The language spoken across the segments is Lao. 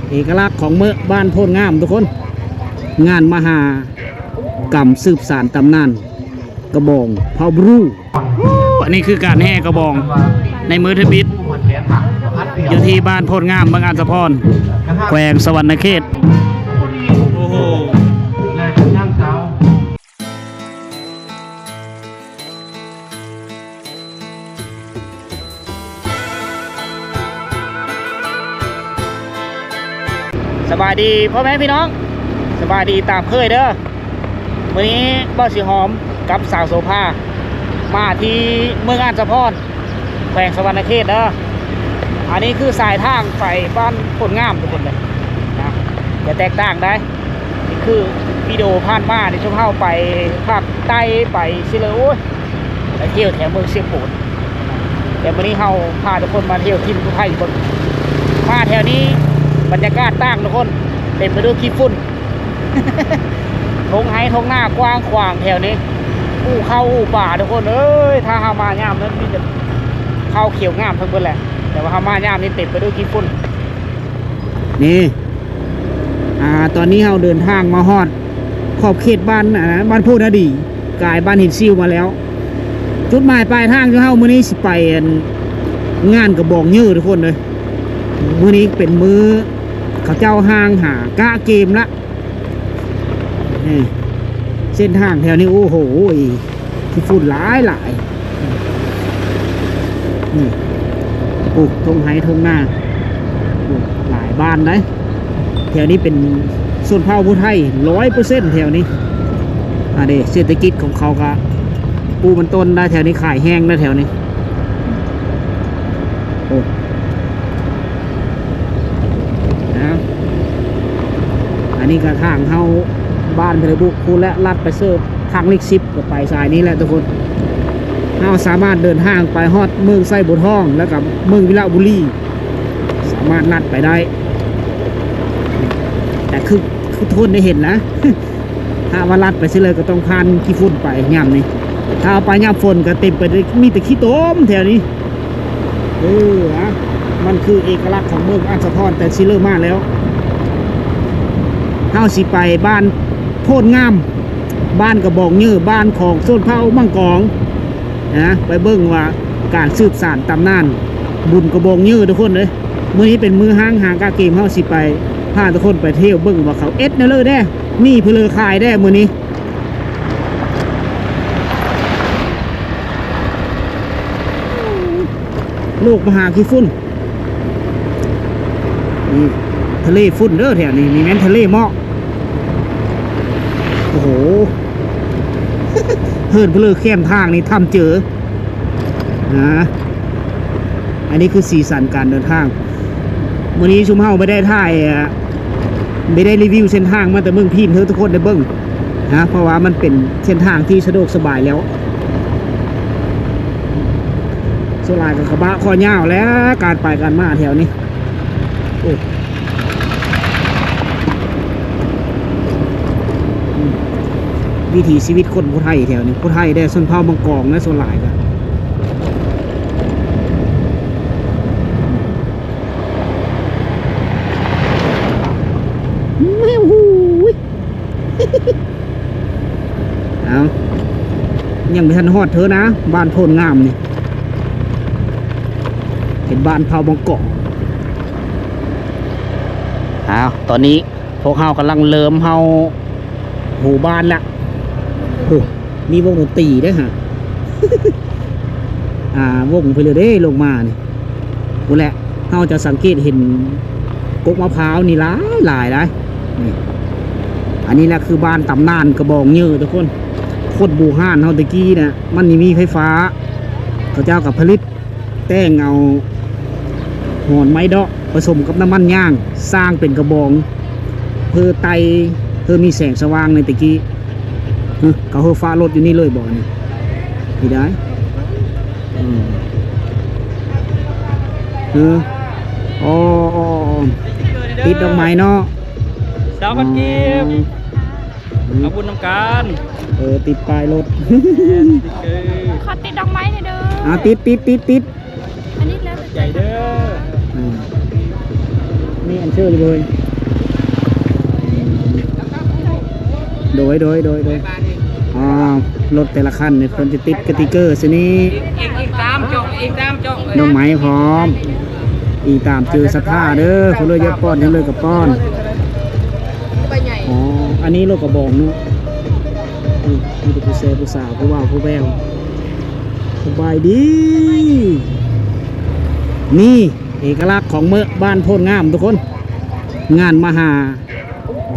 ເອກະລັກຂອງເມືອງບ້ານໂພນງາມທຸກຄົນ, ງານມະຫາກຳສືບສານຕຳນານກະບອງເຜົ່າບຣູ. ໂອ້ ອັນນີ້ຄືການແຫ່ກະບອງໃນມື້ທຳອິດ ຢູ່ທີ່ບ້ານໂພນງາມ ເມືອງອາດສະພອນ ແຂວງສະຫວັນນະເຂດ. ໂອ້ໂຫ. ສະບາຍດີພໍ່ແມ່ພີ່ນ້ອງ, ສະບາຍດີຕາມເຄີຍເດີ. ມື້ນີ້ບ່າວສີຫອມກັບສາວໂສພາ ມາທີ່ເມືອງອາດສະພອນ ແຂວງສະຫວັນນະເຂດເດີ. ອັນນີ້ຄືສາຍທາງໄປບ້ານໂພນງາມທຸກຄົນເດີນະ, ຈະແຕກຕ່າງໄດ໋. ຄືວິດີໂອຜ່ານມານີ້ ຊຸມເຮົາໄປພາກໃຕ້ໄປຊິເລີຍ ໂອ້ຍ ໄປທ່ຽວແຖວເມືອງເຊໂປນ. ແຕ່ມື້ນີ້ເຮົາພາທຸກຄົນມາທ່ຽວຖິ່ນຜູ້ໄທເບິ່ງ. ມາແຖວນີ້ບັນຍາກາດຕ່າງທຸກຄົນ, ເຕັມໄປດ້ວຍຂີ້ຝຸ່ນ. ທົ່ງໄຮ່ທົ່ງນາກວ້າງຂວາງແຖວນີ້, ອູ່ເຂົ້າອູ່ປາທຸກຄົນເອີຍ. ຖ້າເຮົາມາຍາມນັ້ນມີແຕ່ເຂົ້າຂຽວງາມທັງເບິດແຫຼະ, ແຕ່ວ່າເຮົາມາຍາມນີ້ເຕັມໄປດ້ວຍຂີ້ຝຸ່ນ. ນີ້ ອ່າ ຕອນນີ້ເຮົາເດີນທາງມາຮອດຂອບເຂດບ້ານ ອ່າ ບ້ານໂພນາດີ ກາຍບ້ານຫີນຊິວມາແລ້ວ. ຈຸດໝາຍປາຍທາງຂອງເຮົາມື້ນີ້ຊິໄປ ອັນ ງານກະບອງເຍີທຸກຄົນເອີຍ. ມື້ນີ້ເປັນມື້ເຂົາເຈົ້າຮ່າງຫາກະເກມລະ. ນີ້ ເສັ້ນທາງແຖວນີ້ ໂອ້ໂຫ ຂີ້ຝຸ່ນຫຼາຍໆ. ນີ້ ໂອ້ ທົ່ງໄຮ່ທົ່ງນາ ໂອ້ ຫຼາຍບ້ານໄດ໋. ແຖວນີ້ເປັນຊົນເຜົ່າຜູ້ໄທຮ້ອຍເປີເຊັນແຖວນີ້. ອາເດ ເສດຖະກິດຂອງເຂົາກະປູກມັນຕົ້ນໄດ໋ແຖວນີ້, ຂາຍແຮງໄດ໋ແຖວນີ້. ໂອ້ ນະ ອັນນີ້ກະທາງເຮົາບ້ານເພລະບຸກພຸ້ນແຫຼະ, ລັດໄປເສີບທາງເລກສິບ ກະໄປສາຍນີ້ແຫຼະທຸກຄົນ. ເຮົາສາມາດເດີນທາງໄປຮອດເມືອງໄຊບົວທອງ ແລ້ວກະເມືອງວິລະບູລີ, ສາມາດລັດໄປໄດ້. ແຕ່ຄື ຄືທຸກຄົນໄດ້ເຫັນນະ ຖ້າວ່າລັດໄປຊິເລີຍກະຕ້ອງຜ່ານຂີ້ຝຸ່ນໄປຍາມນີ້. ຖ້າໄປຍາມຝົນກະເຕັມໄປດ້ວຍ ມີແຕ່ຂີ້ຕົມແຖວນີ້. ເອີ ອະ ມັນຄືເອກະລັກຂອງເມືອງອາດສະພອນ ແຕ່ຊິເລີ່ມມາແລ້ວ. ເຮົາຊິໄປບ້ານໂພນງາມ ບ້ານກະບອງເຍີ ບ້ານຂອງຊົນເຜົ່າມັງກອງນະ, ໄປເບິ່ງວ່າການສືບສານຕຳນານບຸນກະບອງເຍີທຸກຄົນເອີຍ. ມື້ນີ້ເປັນມື້ຮ່າງຫາກະເກມ, ເຮົາຊິໄປ ພາທຸກຄົນໄປທ່ຽວເບິ່ງວ່າເຂົາເຮັດແນວເລີແດ່, ມີເພີເລີຂາຍແດ່ມື້ນີ້. ໂລກມະຫາຂີ້ຝຸ່ນ. ນີ້ທະເລຝຸ່ນເດີແຖວນີ້, ນີ້ແມ່ນທະເລໝອກ. ໂອ້ໂຫ ເຫີນເພີເລີແຄມທາງນີ້ຖ້ຳເຈີນະ. ອັນນີ້ຄືສີສັນການເດີນທາງ. ມື້ນີ້ຊຸມເຮົາບໍ່ໄດ້ຖ່າຍ ບໍ່ໄດ້ຣີວິວເສັ້ນທາງມາແຕ່ເມືອງພີນໃຫ້ທຸກຄົນໄດ້ເບິ່ງນະ, ເພາະວ່າມັນເປັນເສັ້ນທາງທີ່ສະດວກສະບາຍແລ້ວ. ສ່ວນຫຼາຍກະກະບະຄໍຍາວແຫຼະ ການໄປການມາແຖວນີ້. ໂອ້ ວິຖີຊີວິດຄົນຜູ້ໄທແຖວນີ້, ຜູ້ໄທແດ່, ຊົນເຜົ່າມັງກອງນະ ສ່ວນຫຼາຍກະ. ເອົາ ຍັງບໍ່ທັນຮອດເທື່ອນະ ບ້ານໂພນງາມນີ້ ເປັນບ້ານເຜົ່າມັງກອງ. ເອົາ ຕອນນີ້ພວກເຮົາກຳລັງເລີ່ມເຂົ້າຫູບ້ານລະ. ໂອ້ ມີວົງດົນຕີເດ້ຫະ ອ່າ ວົງໄປເລີຍເດ້ ລົງມານີ້. ພຸ້ນແຫຼະ ເຮົາຈະສັງເກດເຫັນກົກມະພ້າວນີ້ຫຼາຍໆ ຫຼາຍ. ນີ້ ອັນນີ້ແຫຼະຄືບ້ານຕຳນານກະບອງເຍີທຸກຄົນ. ຄົນບູຮານເຮົາແຕ່ກີ້ນະ ມັນຍັງມີໄຟຟ້າ, ເຂົາເຈົ້າກະຜະລິດແຕ່ງເອົາຫອນໄມ້ເດາະປະສົມກັບນ້ຳມັນຍາງ ສ້າງເປັນກະບອງ ເພື່ອໄຕ່ ເພື່ອມີແສງສະຫວ່າງໃນແຕ່ກີ້. ເອີ ເຂົາເຮີ້ຟ້າລົດຢູ່ນີ້ເລີຍບໍ່ນີ້? ນີ້ໄດ໋. ອືມ ເອີ ອໍ ອໍ ອໍ ຕິດດອກໄມ້ເນາະ ສາມພັນກີບ. ອືມ ເອົາບຸນນຳກັນ. ເອີ ຕິດປ້າຍລົດ ແມ່ນ ຕິດເກີ ຂໍຕິດດອກໄມ້ແດ່ເດີ. ອ່າ ຕິດ ຕິດ ຕິດ ຕິດ. ອັນນີ້ແລ້ວແຕ່ໃຈເດີ. ອືມ ມີອັນເຊີຢູ່ບໍ່ເອີຍ? ໂດຍ ໂດຍ ໂດຍ ໂດຍ ອ່າ ລົດແຕ່ລະຄັນນີ້ເພິ່ນຈະຕິດສະຕິກເກີໃສ່ນີ້ ອີງຕາມເຈົ້າ ອີງຕາມເຈົ້າ ດອກໄມ້ພ້ອມ ອີງຕາມຈື່ສັດທາເດີ ຜູ້ເລີຍຢາກປ້ອນ ຜູ້ເລີຍກໍປ້ອນ. ອໍ ອັນນີ້ລົດກະບອງເນາະ ອືມ ມີແຕ່ຜູ້ແຊຜູ້ສາວ ຜູ້ບ່າວຜູ້ແບ້ວ. ສະບາຍດີ ນີ້ເອກະລັກຂອງເມືອງບ້ານໂພນງາມທຸກຄົນ ງານມະຫາ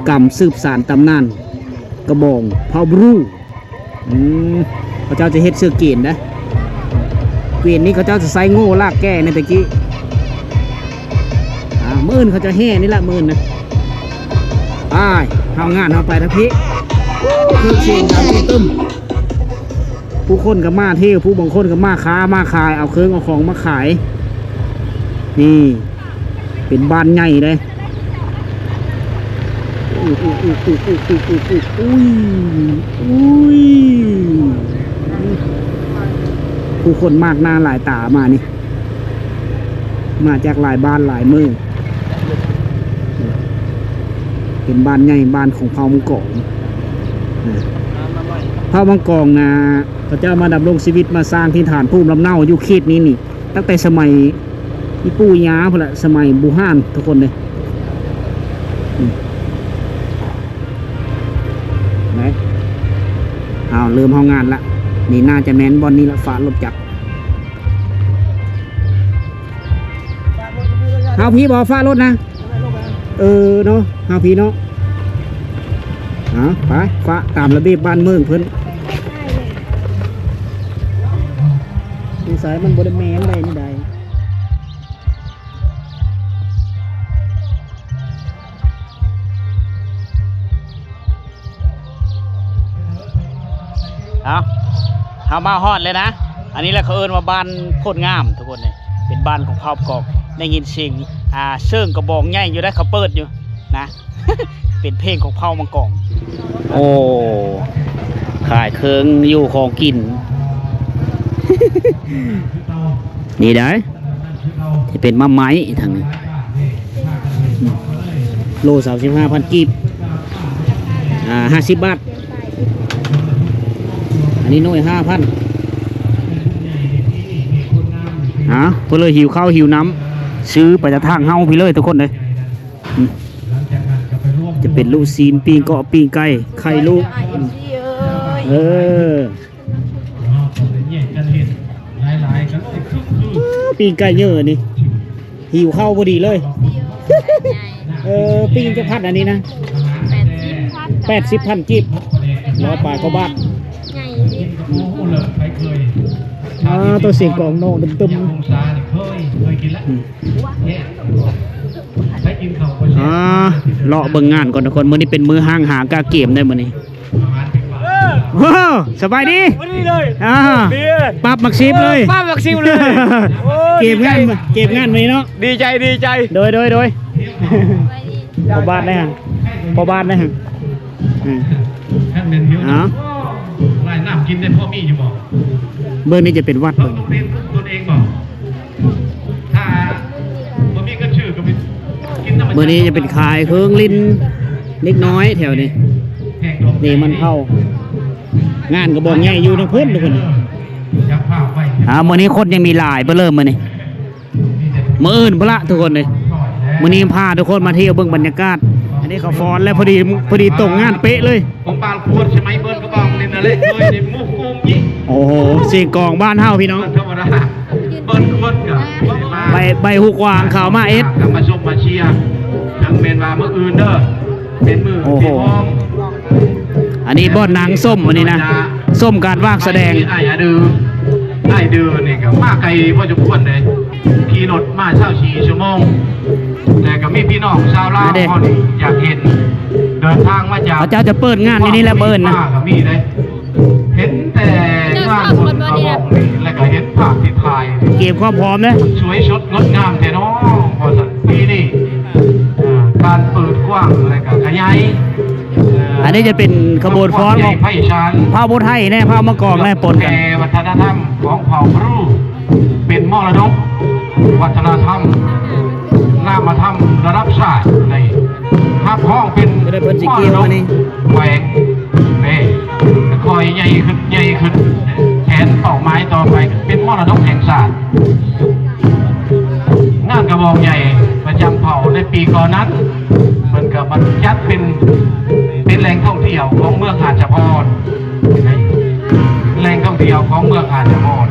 ກຳສືບສານຕຳນານກະບອງເຜົ່າບຣູ. ອືມ ເຂົາເຈົ້າຈະເຮັດເສື້ອເກນເດ້ ເກນນີ້ເຂົາເຈົ້າຈະໃຊ້ໂງ່ລາກແກ່ໃນແຕ່ກີ້. ອ່າ ມື້ອື່ນເຂົາຈະແຫ່ນີ້ລະ ມື້ອື່ນນະ ໄປ ເຮົາງານເຮົາໄປທາງພີ້ ເຄື່ອງເສຍງດັງຕຶ້ມ ຜູ້ຄົນກໍມາທ່ຽວ ຜູ້ບາງຄົນກໍມາຄ້າມາຂາຍ ເອົາເຄື່ອງເອົາຂອງມາຂາຍ. ນີ້ເປັນບ້ານໃຫຍ່ເດ້ ອຸ້ຍ ອຸ້ຍ ຜູ້ຄົນມາກໜ້າຫຼາຍຕາມານີ້ ມາຈາກຫຼາຍບ້ານຫຼາຍເມືອງ. ເປັນບ້ານໃຫຍ່ ບ້ານຂອງເຜົ່າມັງກອງ ເຜົ່າມັງກອງນະ ເຂົາເຈົ້າມາດຳລົງຊີວິດ ມາສ້າງຖິ່ນຖານພູມລຳເນົາຢູ່ເຂດນີ້ນີ້ ຕັ້ງແຕ່ສະໄໝອີ່ປູ່ອີ່ຍ່າພຸ້ນລະ ສະໄໝບູຮານທຸກຄົນເດ້. ອືມ ໄປ ເຮົາເລີ່ມເຮົາງານລະ ນີ້ໜ້າຈະແມ່ນບ່ອນນີ້ລະ ຝາລົດຈັກ ເຮົາພີ້ບໍ່ ຝາລົດນະ ເອີເນາະ ເຮົາພີ້ເນາະ. ເອົາໄປ ຝາຕາມລະບຽບບ້ານເມືອງເພິ່ນ ສົງໄສມັນບໍ່ໄດ້ແມ່ນໄດ້ນີ້ໃດ. ເອົາ ເຮົາມາຮອດແລ້ວນະ ອັນນີ້ແຫຼະເຂົາເອີ້ນວ່າບ້ານໂພນງາມທຸກຄົນເດ ເປັນບ້ານຂອງເຜົ່າກອກ ໄດ້ຍິນສຽງ ອ່າ ເສີງກະບອງໃຫຍ່ຢູ່ໄດ໋ ເຂົາເປີດຢູ່ນະ ເປັນເພງຂອງເຜົ່າມັງກອງ. ໂອ້ ຂາຍເຄື່ອງຢູ່ຂອງກິນ ນີ້ໄດ໋ ຈະເປັນໝາກໄມ້ທາງນີ້ ໂລສາມສິບຫ້າພັນກີບ ອ່າ ຫ້າສິບບາດ ອັນນີ້ໜ່ວຍຫ້າພັນ. ຫາ ເພິ່ນເລີຍຫິວເຂົ້າຫິວນ້ຳ ຊື້ໄປຈາກທາງເຮົາພີ້ເລີຍທຸກຄົນເດ້. ອືມ ຈະເປັນລູກຊີ້ນ ປີ້ງເກາະ ປີ້ງໄກ່ ໄຂ່ລູກ ເອີ ປີ້ງໄກ່ເຍີະນີ້ ຫິວເຂົ້າພໍດີເລີຍ. ເອີ ປີ້ງຈັກພັນອັນນີ້ນະ? ແປດສິບພັນກີບ ຮ້ອຍປາຍກວ່າບາດ. ອ່າ ໂຕເສຍງກອງນອກຕຶມໆ. ອືມ ອ່າ ເລາະເບິ່ງງານກ່ອນທຸກຄົນ ມື້ນີ້ເປັນມື້ຫ້າງຫາກະເກມເດ້ມື້ນີ້. ໂອ້ ສະບາຍດີ ພໍດີເລີຍ ອ່າ ປັບໝາກຊີບເລີຍ ປັບໝາກຊີບເລີຍ. ໂອ້ ເກມງານ ເກມງານມື້ນີ້ເນາະ ດີໃຈ ດີໃຈ. ໂດຍ ໂດຍ ໂດຍ ພໍ່ບ້ານໄດ້ຫະ ພໍ່ບ້ານໄດ້ຫະ. ອືມ ເອົາ ລາຍນ້ຳກິນໄດ້ພໍມີຢູ່ບໍ່? ເບິ່ງນີ້ຈະເປັນວັດເບິ່ງ ຕ້ອງເປັນຕົນເອງບໍ່? ຖ້າບໍ່ມີເງິນຊື້ກໍໄປກິນນຳ. ມື້ນີ້ຈະເປັນຂາຍເຄື່ອງຫຼິ້ນເດັກນ້ອຍແຖວນີ້ ນີ້ມັນເຜົາ ງານກະບອງໃຫຍ່ຢູ່ທາງພຸ້ນທຸກຄົນ. ອ່າ ມື້ນີ້ຄົນຍັງມີຫຼາຍເບີດເລີມມື້ນີ້ ມື້ອື່ນພຸ້ນລະທຸກຄົນເອີຍ. ມື້ນີ້ພາທຸກຄົນມາທ່ຽວເບິ່ງບັນຍາກາດ ອັນນີ້ເຂົາຟ້ອນແລ້ວ ພໍດີ ພໍດີຕົງງານເປະເລີຍ. ໂອ້ໂຫ ສຽງກອງບ້ານເຮົາພີ່ນ້ອງ ໃບ ໃບຫູກຫວາງເຂົາມາເຮັດ ມາຊົມມາເຊຍ ຈັ່ງແມ່ນວ່າມື້ອື່ນເດີ ເປັນມື້ທີ່ພ້ອມ. ອັນນີ້ບ່ອນນາງສົ້ມ ອັນນີ້ນະ ສົ້ມການວາງສະແດງ. ອ້າຍ ອ້າຍດື ອ້າຍດືນີ້ກໍມາໄກພໍສົມຄວນເດ້ ຂີ່ລົດມາຊາວສີ່ຊົ່ວໂມງ ແຕ່ກໍມີພີ່ນ້ອງຊາວລາວເຮົານີ້ຢາກເຫັນ ເດີນທາງມາຈາກ ເຂົາເຈົ້າຈະເປີດງານຢູ່ນີ້ແຫຼະ ມື້ອື່ນນະ ກໍມີເດ້. ເຫັນແຕ່ງານບຸນກະບອງນີ້ ແລ້ວກໍເຫັນພາບທີ່ຖ່າຍ ເກມຄວາມພ້ອມເດ້ ສວຍສົດງົດງາມແທ້ເນາະ ວ່າຊັ້ນ. ປີນີ້ ເອີ ການເປີດກວ້າງ ແລ້ວກໍຂະຫຍາຍ ເອີ ອັນນີ້ຈະເປັນຂະບວນຟ້ອນຂອງເຜົ່າໂບໄທແດ່ ເຜົ່າມັງກອງແດ່ ປົນກັນ ແຕ່ວັດທະນະທຳຂອງເຜົ່າບຣູ ເປັນມໍລະດົກວັດທະນະທຳ ນາມະທຳລະດັບຊາດ ໄດ້ຮັບຮອງເປັນມໍລະດົກແຂວງ. ໃຫຍ່ຂຶ້ນ ໃຫຍ່ຂຶ້ນ ແຜນເປົ້າໝາຍຕໍ່ໄປເປັນມໍລະດົກແຫ່ງຊາດ. ງານກະບອງໃຫຍ່ປະຈຳເຜົ່າໃນປີກ່ອນນັ້ນ ເພິ່ນກະມາຈັດເປັນ ເປັນແຫຼ່ງທ່ອງທ່ຽວຂອງເມືອງຫາດສະພອນ ແຫຼ່ງທ່ອງທ່ຽວຂອງເມືອງຫາດສະພອນ.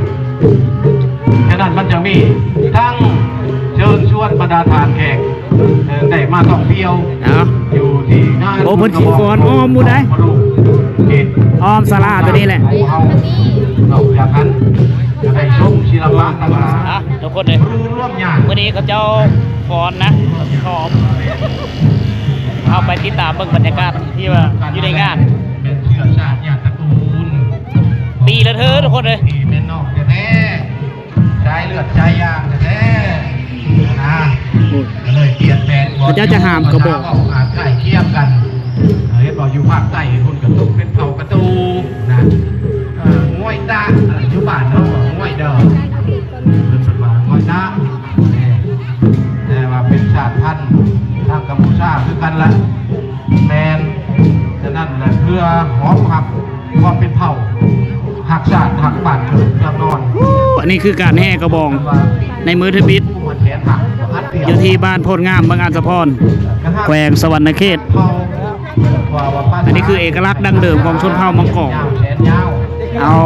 ສະນັ້ນມັນຈະມີທັງເຊີນຊວນບັນດາທ່ານແຂກ ເອີ ໄດ້ມາທ່ອງທ່ຽວ ເອົາ ຢູ່ທີ່ງານ ໂອ້ ເພິ່ນຊິຟ້ອນອ້ອມໝູ່ໃດ໋ ອ້ອມສາລາໂຕນີ້ແຫຼະ. ນອກຈາກນັ້ນຈະໄດ້ຊົມສິລະປະຕ່າງໆ ອ່ະ ທຸກຄົນເອີຍ ມື້ນີ້ເຂົາເຈົ້າຟ້ອນນະ ຫອມ ເຮົາໄປຕິດຕາມເບິ່ງບັນຍາກາດທີ່ວ່າຢູ່ໃນງານ ແມ່ນເຊື້ອຊາດຍາດຕະກູນ ປີລະເທື່ອ ທຸກຄົນເອີຍ ທີ່ແມ່ນນ້ອງແທ້ໆ ສາຍເລືອດສາຍຢາງແທ້ໆ ນະ ກະເລີຍປ່ຽນແປງ ເຂົາເຈົ້າຈະຫາມກະບອກ ອາດໃກ້ຄຽງກັນ ເຫັນບໍ່ ຢູ່ພາກໃຕ້ພຸ້ນກະຕົກເປັນເຜົ່າກະຕູນະ ເອີ ງວຍຕາ ຢູ່ບ້ານເຮົາວ່າງວຍເດີ ເພິ່ນວ່າງວຍຕາ ແຕ່ວ່າເປັນຊາດພັນທາງກຳພູຊາຄືກັນລະ ແມ່ນ ສະນັ້ນແຫຼະ ເພື່ອຮອງຮັບຄວາມເປັນເຜົ່າ ຮັກຊາດ ຮັກບ້ານເກີດເມືອງນອນ. ອັນນີ້ຄືການແຫ່ກະບອງໃນມື້ທຳອິດ ຢູ່ທີ່ບ້ານໂພນງາມ ເມືອງອາດສະພອນ ແຂວງສະຫວັນນະເຂດ. ອັນນີ້ຄືເອກະລັກດັ້ງເດີມຂອງຊົນເຜົ່າມັງກອງ ເອົາ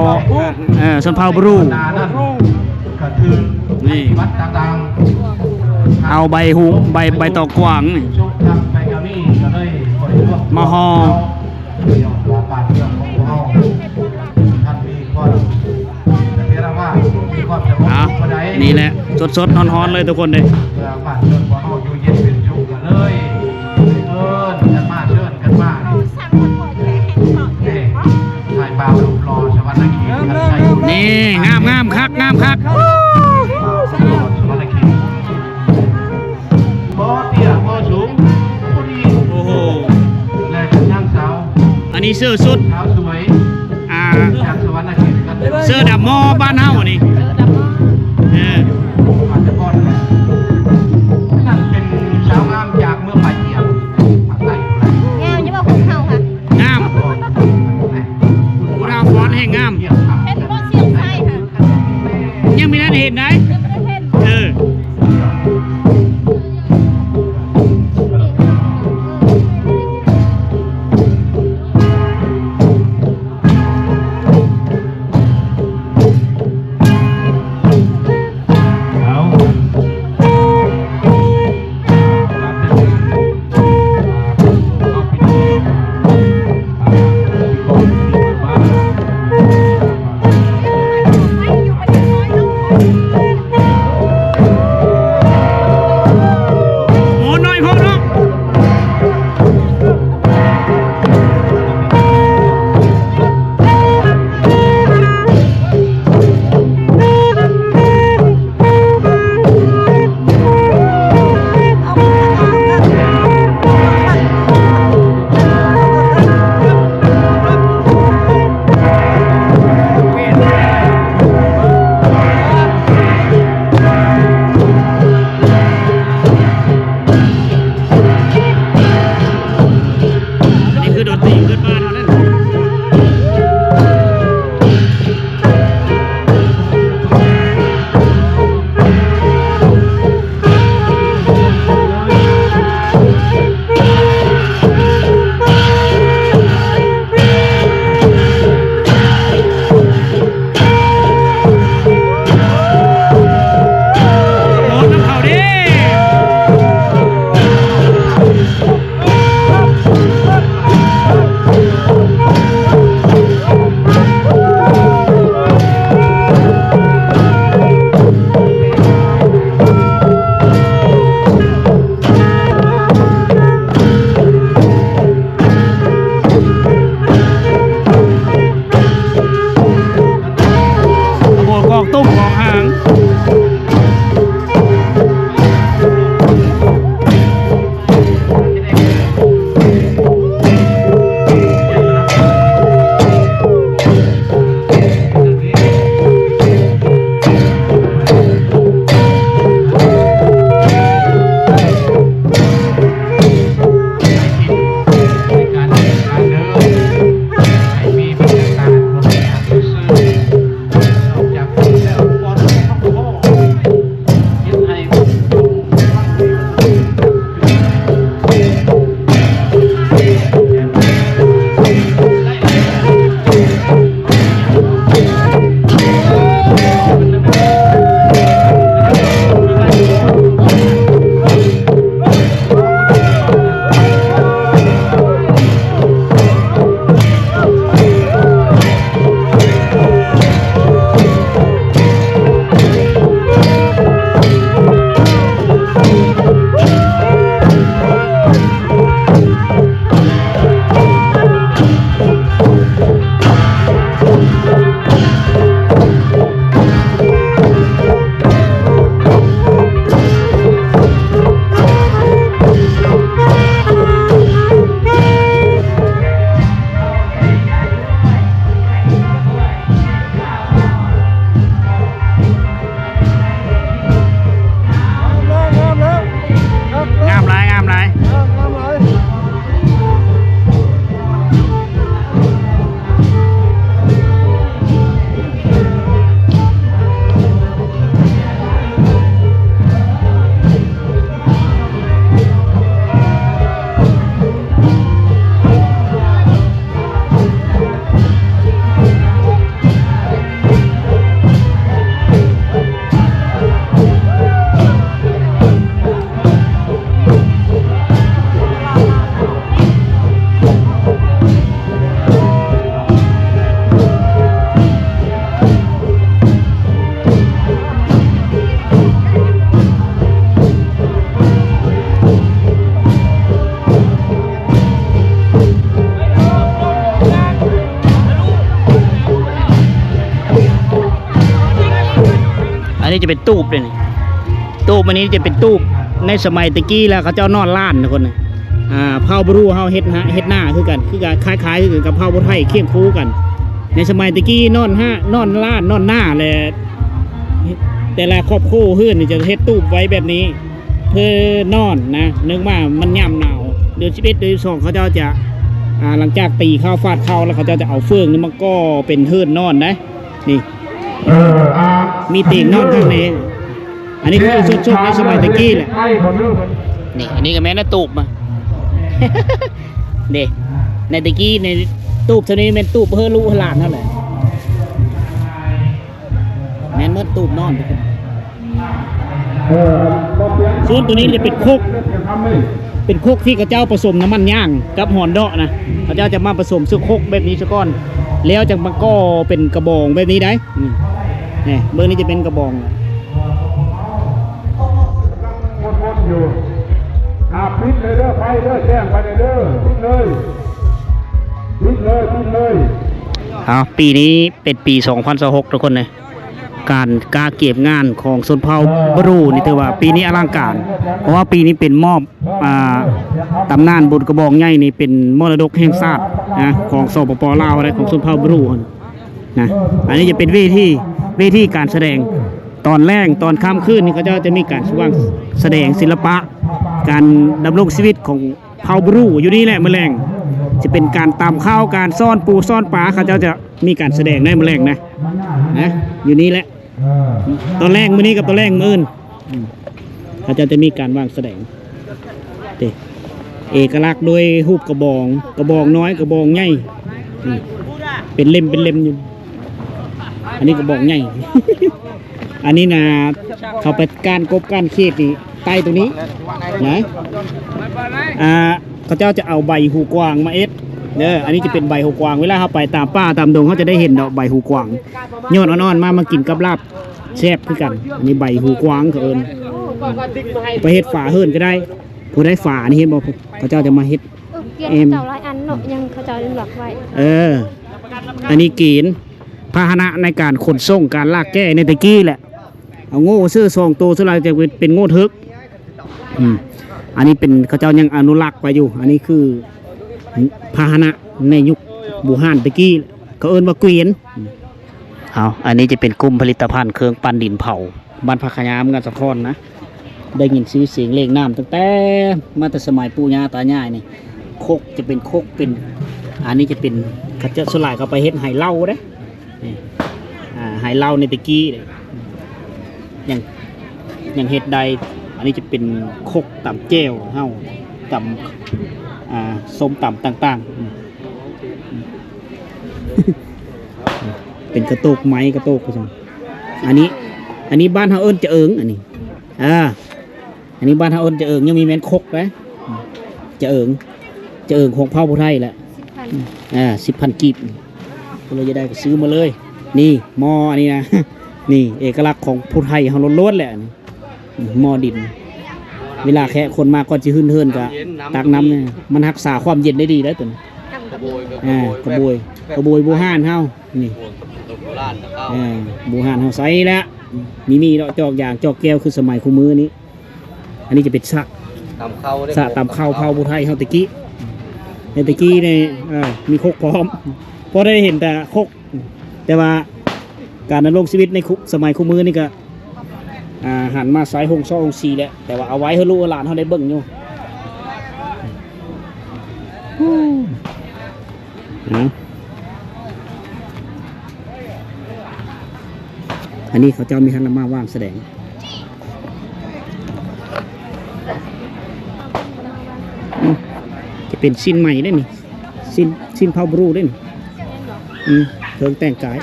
ເອີ ຊົນເຜົ່າບຣູ ນີ້ ເອົາໃບຫຸ ໃບ ໃບຕອງກວາງນີ້ ມາຫໍ່ ອ່ະ ນີ້ແຫຼະ ສົດໆ ຮ້ອນໆ ເລີຍທຸກຄົນເດ້. ນີ້ ງາມໆ ຄັກ ງາມຄັກ. ບໍ່ເຕ້ຍບໍ່ສູງ ໂອ້ໂຫ ແລະນາງສາວ ອັນນີ້ເສື້ອຊຸດ ສາວສວຍ ອ່າ ຈາກສະຫວັນນະເຂດ ເສື້ອດຳມໍ່ບ້ານເຮົານີ້ ເອີ ອັນນັ້ນເປັນສາວງາມຈາກເມືອງປາຍຈຽງ ພາກໃຕ້ ງາມຢູ່ບໍ່ ພວກເຮົາຫະ ງາມ ຜູ້ເຖົ້າຟ້ອນແຮ່ງງາມ ເຫັນບໍ່ ຊຽງໄຊຫະ ຍັງບໍ່ທັນເຫັນໃດ ຍັງບໍ່ທັນເຫັນ ເອີ. ເ ນີ້ຈະເປັນຕູບເດ້ນີ້ ຕູບອັນນີ້ຈະເປັນຕູບໃນສະໄໝແຕ່ກີ້ ແລ້ວເຂົາເຈົ້ານອນລານທຸກຄົນ. ອ່າ ເຜົ່າບຣູເຮົາເຮັດນາ ເຮັດນາຄືກັນ ຄືກັນ ຄ້າຍໆຄືກັນກັບເຜົ່າຜູ້ໄທ ຄຽງຄູ່ກັນ. ໃນສະໄໝແຕ່ກີ້ນອນຮະ ນອນລານ ນອນນາ ແລະ ແຕ່ລະຄອບຄົວເຮືອນນີ້ຈະເຮັດຕູບໄວ້ແບບນີ້ ເພື່ອນອນນະ ເນື່ອງວ່າມັນຍາມໜາວ ເດືອນສິບເອັດ ເດືອນສິບສອງ ເຂົາເຈົ້າຈະ ອ່າ ຫຼັງຈາກຕີເຂົ້າ ຟາດເຂົ້າ ແລ້ວເຂົາເຈົ້າຈະເອົາເຟືອງນີ້ມາກໍ່ເປັນເຮືອນນອນນະ. ນີ້ ເອີ ອ່າ ມີຕຽງນອນຂ້າງໃນ. ອັນນີ້ຄືສົດໆໃນສະໄໝແຕ່ກີ້ແຫຼະ. ນີ້ ອັນນີ້ກໍແມ່ນນະ ຕູບມາ ເດ້ ໃນແຕ່ກີ້ໃນຕູບເທົ່ານີ້ແມ່ນຕູບເຮືອລູກເຮືອຫຼານເຮົາແຫຼະ. ແມ່ນໝົດຕູບນອນ. ເອີ ສ່ວນຕົວນີ້ຈະເປັນຄົກ ເປັນຄົກທີ່ເຂົາເຈົ້າປະສົມນ້ຳມັນຍ່າງກັບຫອນເດາະນະ ເຂົາເຈົ້າຈະມາປະສົມໃສ່ຄົກແບບນີ້ຊະກ່ອນ ແລ້ວຈັ່ງມາກໍ່ເປັນກະບອງແບບນີ້ໄດ໋. ອືມ ນີ້ ເບິ່ງນີ້ຈະເປັນກະບອງ. ອ່າ ປິດເລີຍເດີ ໄຟເດີ ແຈ້ງໄປເລີຍເດີ ປິດເລີຍ ປິດເລີຍ ປິດເລີຍ. ເອົາ ປີນີ້ເປັນປີສອງພັນຊາວຫົກ ທຸກຄົນເອີຍ. ການກະກຽມງານຂອງຊົນເຜົ່າບຣູນີ້ ຖືວ່າປີນີ້ອະລັງການ ເພາະວ່າປີນີ້ເປັນມອບ ອ່າ ຕຳນານບຸນກະບອງໃຫຍ່ນີ້ເປັນມໍລະດົກແຫ່ງຊາດນະ ຂອງ ສປປ ລາວ ແລະ ຂອງຊົນເຜົ່າບຣູນະ. ອັນນີ້ຈະເປັນເວທີ ເວທີການສະແດງ ຕອນແລງ ຕອນຄ່ຳຄືນນີ້ ເຂົາເຈົ້າຈະມີການສະຫວ່າງ ສະແດງສິລະປະ ການດຳລົງຊີວິດຂອງ ເຜົ່າບຣູຢູ່ນີ້ແຫຼະ ມື້ແລງ ຈະເປັນການຕຳເຂົ້າ ການຊ້ອນປູຊ້ອນປາ ເຂົາເຈົ້າຈະມີການສະແດງໃນມື້ແລງນະ ນະ ຢູ່ນີ້ແຫຼະ. ຕອນແລງມື້ນີ້ກັບຕອນແລງມື້ອື່ນ ອືມ ເຂົາເຈົ້າຈະມີການວາງສະແດງ ເດ ເອກະລັກໂດຍຮູບກະບອງ ກະບອງນ້ອຍ ກະບອງໃຫຍ່ ອືມ ເປັນເຫຼັ້ມ ເປັນເຫຼັ້ມຢູ່. ອັນນີ້ກະບອງໃຫຍ່ ອັນນີ້ນະ ເຂົາໄປກ້ານກົບກ້ານເຂດນີ້ ໃຕ້ຕົງນີ້ນະ ອ່າ ເຂົາເຈົ້າຈະເອົາໃບຫູກວາງມາເຮັດເດີ. ອັນນີ້ຈະເປັນໃບຫູກວາງ ເວລາເຮົາໄປຕາມປ່າຕາມດົງ ເຮົາຈະໄດ້ເຫັນດອກໃບຫູກວາງ ຍອດອ່ອນໆ ມາ ມາກິນກັບລາບແຊບຄືກັນ. ອັນນີ້ໃບຫູກວາງເຂົາເອີ້ນ ໄປເຮັດຝາເຮືອນກໍໄດ້. ຜູ້ໃດຝານີ້ເຫັນບໍ່ ເຂົາເຈົ້າຈະມາເຮັດ ເອີ ກຽນ ເອີ ເຂົາເຈົ້າຫຼາຍອັນເນາະ ຍັງເຂົາເຈົ້າຍັງລັກໄວ້. ເອີ ອັນນີ້ເກນ ພາຫະນະໃນການຂົນສົ່ງ ການລາກແກ້ໃນແຕ່ກີ້ແຫຼະ ເອົາໂງ່ຊື້ສອງໂຕ ສ່ວນຫຼາຍຈະເປັນໂງ່ເຖິກ. ອືມ ອັນນີ້ເປັນ ເຂົາເຈົ້າຍັງອະນຸລັກໄວ້ຢູ່. ອັນນີ້ຄືພາຫະນະໃນຍຸກບູຮານແຕ່ກີ້ ເຂົາເອີ້ນວ່າເກວນ. ເອົາ ອັນນີ້ຈະເປັນກຸ່ມຜະລິດຕະພັນເຄື່ອງປັ້ນດິນເຜົາ ບ້ານພະຂະຍາ ເມືອງສາຄອນນະ. ໄດ້ຍິນຊື່ສຽງເລກນ້ຳຕັ້ງແຕ່ ມາແຕ່ສະໄໝປູ່ຍ່າຕາຍາຍນີ້. ຄົກຈະເປັນຄົກ ເປັນ ອັນນີ້ຈະເປັນ ເຂົາເຈົ້າສ່ວນຫຼາຍເຂົາໄປເຮັດໄຫເຫຼົ້າເດ້. ນີ້ ອ່າ ໄຫເຫຼົ້າໃນແຕ່ກີ້ ຍັງ ຍັງເຮັດໄດ້. ອັນນີ້ຈະເປັນຄົກຕຳແຈ່ວເຮົາ ຕຳ ອ່າ ສົ້ມຕຳຕ່າງໆ. ອືມ ເປັນກະໂຕກໄມ້ ກະໂຕກວ່າຊັ້ນ. ອັນນີ້ ອັນນີ້ບ້ານເຮົາເອີ້ນຈະເອີງ ອັນນີ້ ອ່າ ອັນນີ້ບ້ານເຮົາເອີ້ນຈະເອີງ ຍັງມີແມ່ນຄົກເດ້ ຈະເອີງ ຈະເອີງຂອງເຜົ່າຜູ້ໄທແຫຼະ. ສິບພັນ ອ່າ ສິບພັນກີບ ຜູ້ໃດຢາກໄດ້ກໍຊື້ມາເລີຍ. ນີ້ໝໍ້ອັນນີ້ນະ ນີ້ເອກະລັກຂອງຜູ້ໄທເຮົາລ້ວນໆແຫຼະ ນີ້ໝໍ້ດິນ. ເວລາແຂກຄົນມາກ່ອນຊິຂຶ້ນເຮືອນກໍຕັກນ້ຳນີ້ ມັນຮັກສາຄວາມເຢັນໄດ້ດີເດ້ຕົວນີ້. ອ່າ ກະບວຍ ກະບວຍບູຮານເຮົາ ນີ້ ອ່າ ບູຮານເຮົາໃຊ້ແຫຼະ ມີມີດອກຈອກຢາງຈອກແກ້ວຄືສະໄໝຄູ່ມື້ນີ້. ອັນນີ້ຈະເປັນສະ ຕຳເຂົ້າເດ້ ສະຕຳເຂົ້າເຜົ່າຜູ້ໄທເຮົາແຕ່ກີ້ ແຕ່ກີ້ນີ້ ເອີ ມີຄົກພ້ອມ ພໍໄດ້ເຫັນແຕ່ຄົກ ແຕ່ວ່າການດຳລົງຊີວິດໃນຄຸ ສະໄໝຄູ່ມື້ນີ້ກໍ ອ່າ ຫັນມາໃຊ້ໂຮງຊໍໂຮງສີແຫຼະ ແຕ່ວ່າເອົາໄວ້ໃຫ້ລູກໃຫ້ຫຼານເຮົາໄດ້ເບິ່ງຢູ່. ອືມ ອັນນີ້ເຂົາເຈົ້າມີຫັ້ນລະມາວາງສະແດງ ອືມ ຈະເປັນສິ້ນໃໝ່ເດ້ນີ້ ສິ້ນ ສິ້ນເຜົ່າບຣູເດ້ນີ້. ອືມ ເຄື່ອງແຕ່ງກາຍ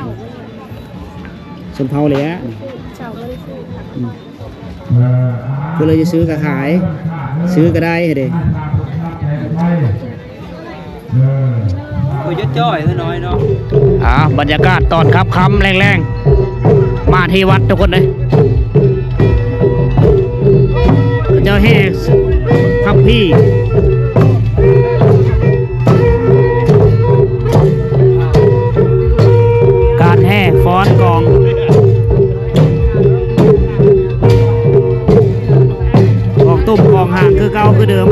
ຊົນເຜົ່າເລີຍ ອືມ. ຜູ້ໃດຈະຊື້ກໍຂາຍ ຊື້ກໍໄດ້ເດ້. ໂອ້ຍ ຈ້ອຍໆ ນ້ອຍໆ ເນາະ. ອ່າ ບັນຍາກາດຕອນຄ່ຳໆ ແລງໆ ມາທີ່ວັດທຸກຄົນເອີຍ ເຂົາເຈົ້າແຫ່ພຳພີ ການແຫ່ຟ້ອນກອງ. ຕົບຂອງຫາງຄືເກົ່າຄືເດີມ.